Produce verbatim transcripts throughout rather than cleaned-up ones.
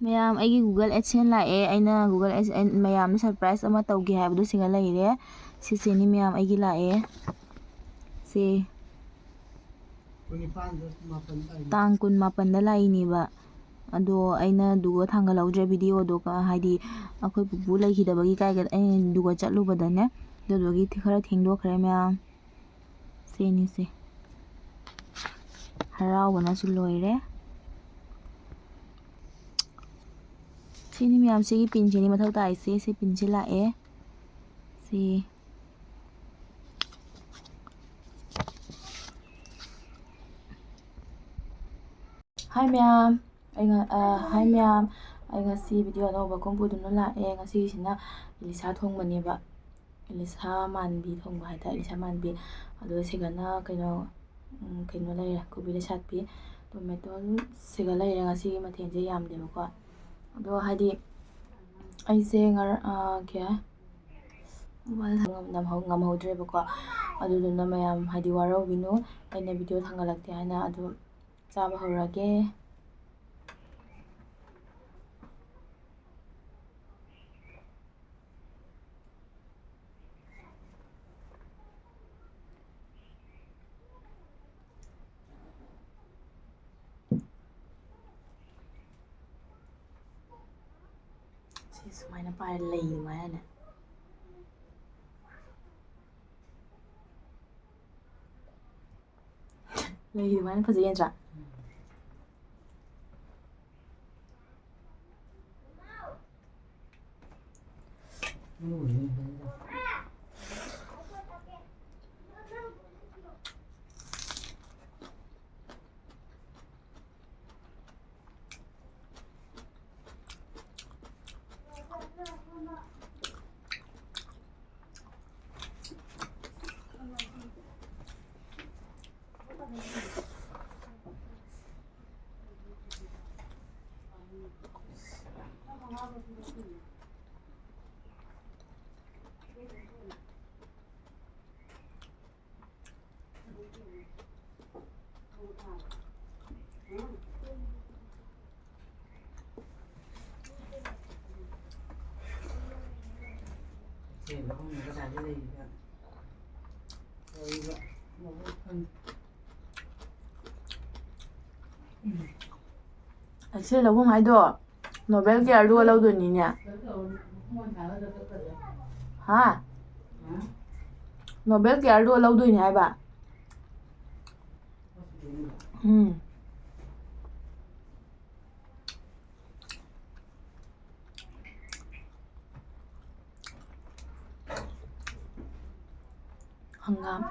ꯃꯌꯥꯝ, ꯑꯩꯒꯤ Google AdSense ꯂꯥꯛꯑꯦ꯫ ꯑꯩꯅ Google AdSense, ꯃꯌꯥꯝꯗ surprise ꯑꯃ ꯇꯧꯒꯦ ꯍꯥꯏꯕꯗꯣ ꯁꯤꯒ ꯂꯩꯔꯦ꯫ ꯁꯤꯁꯤꯅꯤ ꯃꯌꯥꯝ, ꯑꯩꯒꯤ ꯂꯥꯛꯑꯦ꯫ ꯁꯤ ꯇꯥꯡ ꯀꯨꯟꯃꯥꯄꯟꯗ ꯂꯥꯛꯏꯅꯦꯕ꯫ ꯑꯗꯣ ꯑꯩꯅ ꯑꯗꯨꯒ ꯊꯥꯡꯒꯠꯍꯧꯗ꯭ꯔꯦ videoꯗꯣ, ꯀ-, ꯍꯥꯏꯗꯤ ꯑꯩꯈꯣꯏ ꯄꯨꯄꯨ ꯂꯩꯈꯤꯗꯕꯒꯤ ꯀꯥꯏꯒ ꯑꯩꯅ ꯑꯗꯨꯒ ꯆꯠꯂꯨꯕꯗꯅꯦ꯫ ꯑꯗꯨꯗꯨꯒꯤ ꯈꯔ ꯊꯦꯡꯗꯣꯛꯈ꯭ꯔꯦ ꯃꯌꯥꯝ꯫ ꯁꯤꯅꯤꯁꯦ꯫ ꯍꯔꯥꯎꯕꯅꯁꯨ ꯂꯣꯏꯔꯦ꯫ ꯁꯤꯅꯤ ꯃꯌꯥꯝ, ꯁꯤꯒꯤ pinꯁꯤꯅꯤ ꯃꯊꯧ ꯇꯥꯏꯁꯦ꯫ ꯁꯤ pinꯁꯤ ꯂꯥꯛꯑꯦ꯫ ꯁꯤ꯫ Hi ꯃꯌꯥꯝ, ꯑꯩ ꯉ-, ꯑ, hi ꯃꯌꯥꯝ, ꯑꯩ ꯉꯁꯤ video ꯑꯅꯧꯕ ꯀꯨꯝ ꯄꯨꯗꯨꯅ ꯂꯥꯛꯑꯦ꯫ ꯉꯁꯤꯒꯤꯁꯤꯅ ꯏꯂꯤꯁꯥ ꯊꯣꯡꯕꯅꯦꯕ, ꯏꯂꯤꯁꯥ ꯃꯥꯟꯕꯤ ꯊꯣꯡꯕ ꯍꯥꯏꯇꯥꯔꯦ, ꯏꯂꯤꯁꯥ ꯃꯥꯟꯕꯤ꯫ ꯑꯗꯨꯒ ꯁꯤꯒꯅ ꯀꯩꯅꯣ, ꯎꯝ, ꯀꯩꯅꯣ ꯂꯩꯔꯦ, ꯀꯣꯕꯤ ꯂꯩꯁꯥꯠꯄꯤ, tomato, ꯁꯤꯒ ꯂꯩꯔꯦ꯫ ꯉꯁꯤꯒꯤ ꯃꯊꯦꯜꯁꯦ ꯌꯥꯝꯗꯦꯕꯀꯣ꯫ ꯑꯗꯣ ꯍꯥꯏꯗꯤ ꯑꯩꯁꯦ ꯉꯔꯥꯡ, ꯑ, ꯀꯩ ꯍꯥꯏ-, mobile ꯅꯝꯍꯧ-, ꯉꯝꯍꯧꯗ꯭ꯔꯦꯕꯀꯣ꯫ ꯑꯗꯨꯗꯨꯅ ꯃꯌꯥꯝ ꯍꯥꯏꯗꯤ ꯋꯥꯔꯧꯕꯤꯅꯨ, ꯑꯩꯅ video ꯊꯥꯡꯒꯠꯂꯛꯇꯦ ꯍꯥꯏꯅ꯫ ꯑꯗꯨ ꯆꯥꯕ ꯍꯧꯔꯒꯦ꯫ ꯁꯤ ꯁꯨꯃꯥꯏꯅ ꯄꯥꯏꯔ ꯂꯩ ꯑꯗꯨꯃꯥꯏꯅꯅꯦ꯫ ꯂꯩ ꯑꯗꯨꯃꯥꯏꯅ ꯐꯖꯩ ꯅꯠꯇ꯭ꯔꯥ? ꯁꯦ ꯂꯧꯐꯝꯗ ꯀꯗꯥꯏꯗ ꯂꯩꯔꯤꯕ? ꯇꯧꯔꯤꯕ ꯃꯕꯨꯛ ꯈꯪꯗꯦ꯫ ꯎꯝ꯫ ꯑꯁꯤ ꯂꯧꯐꯝ ꯍꯥꯏꯗꯣ ꯅꯣꯕꯦꯜ ꯀꯤꯌꯔꯗꯨꯒ ꯂꯧꯗꯣꯏꯅꯤꯅꯦ꯫ ꯀꯩꯅꯣ ꯇꯧꯔ ꯃꯈꯣꯡ ꯍꯥꯟꯊꯔꯒ ꯆꯠꯀꯗ꯭ꯔꯥ? ꯍꯥ? ꯍꯥ? ꯅꯣꯕꯦꯜ ꯀꯤꯌꯔꯗꯨꯒ ꯂꯧꯗꯣꯏꯅꯦ ꯍꯥꯏꯕ꯫ ꯍꯣꯁꯄꯤꯇꯥꯜꯗ? ꯎꯝ꯫ ꯍꯪꯒꯥꯝ꯫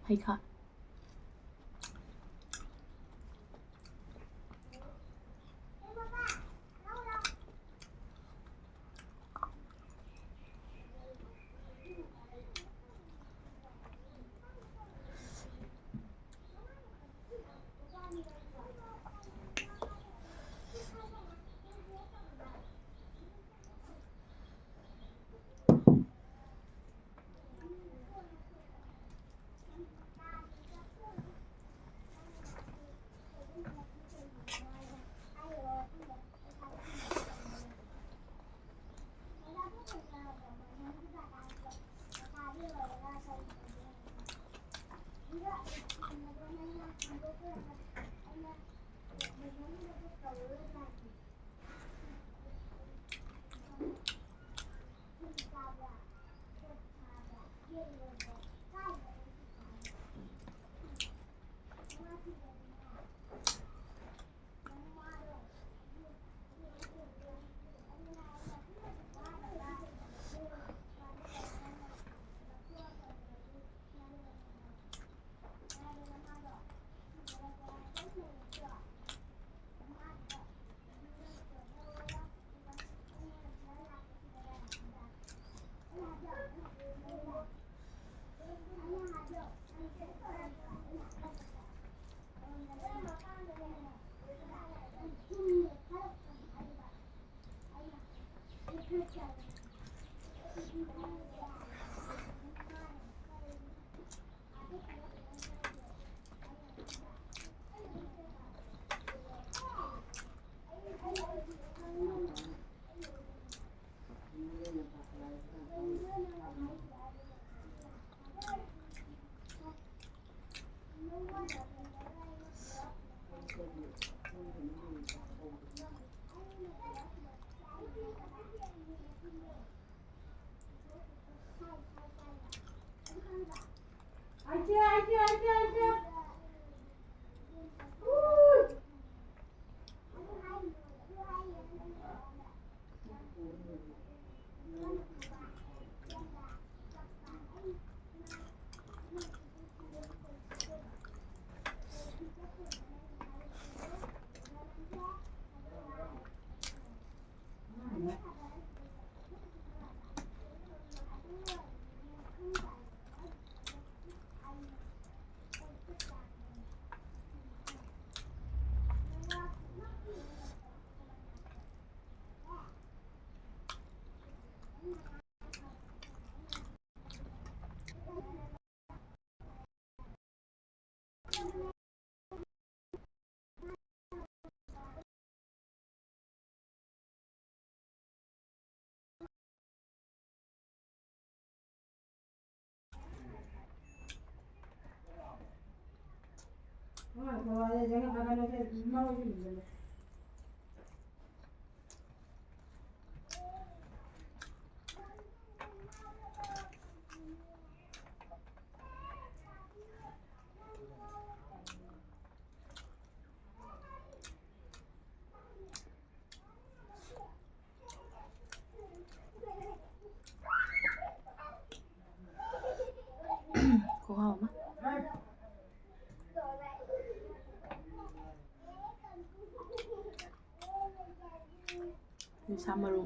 ꯍꯩꯈꯥ꯫ ꯈꯨꯍꯥꯎ ꯑꯃ꯫ ꯁꯥ ꯃꯔꯨ꯫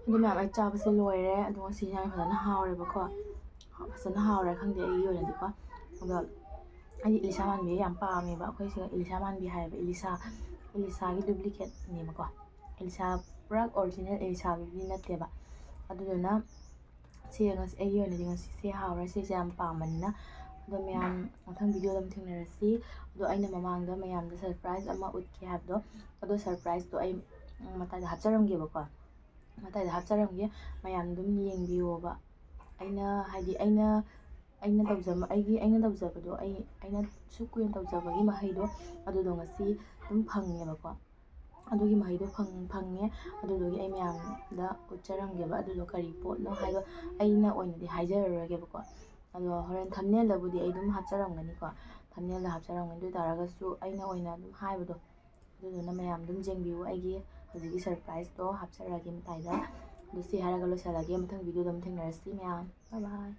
ꯑꯗꯨ ꯃꯌꯥꯝ ꯑꯩ ꯆꯥꯕꯁꯦ ꯂꯣꯏꯔꯦ꯫ ꯑꯗꯣ ꯉꯁꯤ ꯏꯟꯖꯥꯡ ꯐꯖꯅ ꯍꯥꯎꯔꯦꯕꯀꯣ꯫ ꯐꯖꯅ ꯍꯥꯎꯔꯦ ꯈꯪꯗꯦ ꯑꯩꯒꯤ ꯑꯣꯏꯅꯗꯤꯀꯣ꯫ ꯑꯗꯣ ꯑꯩꯗꯤ ꯏꯂꯤꯁꯥ ꯃꯥꯟꯕꯤ ꯌꯥꯝ ꯄꯥꯝꯃꯦꯕ꯫ ꯑꯩꯈꯣꯏ ꯁꯤꯗ ꯏꯂꯤꯁꯥ ꯃꯥꯟꯕꯤ ꯍꯥꯏꯌꯦꯕ꯫ ꯏꯂꯤꯁꯥ, ꯏꯂꯤꯁꯥꯒꯤ duplicateꯅꯦꯕꯀꯣ꯫ ꯏꯂꯤꯁꯥ ꯄꯨꯔꯥ original ꯏꯂꯤꯁꯥꯒꯤꯗꯤ ꯅꯠꯇꯦꯕ꯫ ꯑꯗꯨꯗꯨꯅ ꯁꯤ ꯉꯁꯤ ꯑꯩꯒꯤ ꯑꯣꯏꯅꯗꯤ ꯉꯁꯤꯁꯦ ꯍꯥꯎꯔꯦ꯫ ꯁꯤꯁꯦ ꯌꯥꯝ ꯄꯥꯝꯕꯅꯤꯅ꯫ ꯑꯗꯣ ꯃꯌꯥꯝ ꯃꯊꯪ videoꯗ ꯑꯃꯨꯛ ꯊꯦꯡꯅꯔꯁꯤ꯫ ꯑꯗꯣ ꯑꯩꯅ ꯃꯃꯥꯡꯗ ꯃꯌꯥꯝꯗ surprise ꯑꯃ ꯎꯠꯀꯦ ꯍꯥꯏꯕꯗꯣ, ꯑꯗꯣ surpriseꯇꯣ ꯑꯩ, ꯎꯝ, ꯃꯇꯥꯏꯗ ꯍꯥꯞꯆꯔꯝꯒꯦꯕꯀꯣ꯫ ꯃꯇꯥꯏꯗ ꯍꯥꯞꯆꯔꯝꯒꯦ꯫ ꯃꯌꯥꯝ ꯑꯗꯨꯝ ꯌꯦꯡꯕꯤꯌꯣꯕ꯫ ꯑꯩꯅ, ꯍꯥꯏꯗꯤ, ꯑꯩꯅ ꯑꯩꯅ ꯇꯧꯖꯕ ꯑꯩꯒꯤ ꯑꯩꯅ ꯇꯧꯖꯕꯗꯣ ꯑꯩ ꯑꯩꯅ ꯁꯨꯛ ꯀꯨꯏꯅ ꯇꯧꯖꯕꯒꯤ ꯃꯍꯩꯗꯣ ꯑꯗꯨꯗꯣ ꯉꯁꯤ ꯑꯗꯨꯝ ꯐꯪꯉꯦꯕꯀꯣ꯫ ꯑꯗꯨꯒꯤ ꯃꯍꯩꯗꯣ ꯐꯪ ꯐꯪꯉꯦ꯫ ꯑꯗꯨꯗꯨꯒꯤ ꯑꯩ ꯃꯌꯥꯝꯗ ꯎꯠꯆꯔꯝꯒꯦꯕ꯫ ꯑꯗꯨꯗꯣ ꯀꯔꯤ ꯄꯣꯠꯅꯣ ꯍꯥꯏꯕ ꯑꯩꯅ ꯑꯣꯏꯅꯗꯤ ꯍꯥꯏꯖꯔꯔꯣꯏꯒꯦꯕꯀꯣ꯫ ꯑꯗꯣ ꯍꯣꯔꯦꯟ ꯊꯝꯅꯦꯜꯗꯕꯨꯗꯤ ꯑꯩ ꯑꯗꯨꯝ ꯍꯥꯞꯆꯔꯝꯒꯅꯤꯀꯣ꯫ ꯊꯝꯅꯦꯜꯗ ꯍꯥꯞꯆꯔꯝꯒꯅꯤ꯫ ꯑꯗꯨ ꯑꯣꯏ ꯇꯥꯔꯒꯁꯨ ꯑꯩꯅ ꯑꯣꯏꯅ ꯑꯗꯨꯝ ꯍꯥꯏꯕꯗꯣ ꯑꯗꯨꯗꯨꯅ ꯃꯌꯥꯝ ꯑꯗꯨꯝ ꯌꯦꯡꯕꯤꯌꯨ꯫ ꯑꯩꯒꯤ ꯍꯧꯖꯤꯛꯀꯤ ꯁꯔꯄ꯭ꯔꯥꯏꯁꯇꯣ ꯍꯥꯞꯆꯔꯛꯑꯒꯦ ꯃꯇꯥꯏꯗ꯫ ꯑꯗꯨ ꯁꯤ ꯍꯥꯏꯔꯒ ꯂꯣꯏꯁꯤꯜꯂꯒꯦ꯫ ꯃꯊꯪ ꯚꯤꯗꯤꯑꯣꯗ ꯑꯃꯨꯛ ꯊꯦꯡꯅꯔꯁꯤ ꯃꯌꯥꯝ꯫ ꯕꯥꯏ ꯕꯥꯏ꯫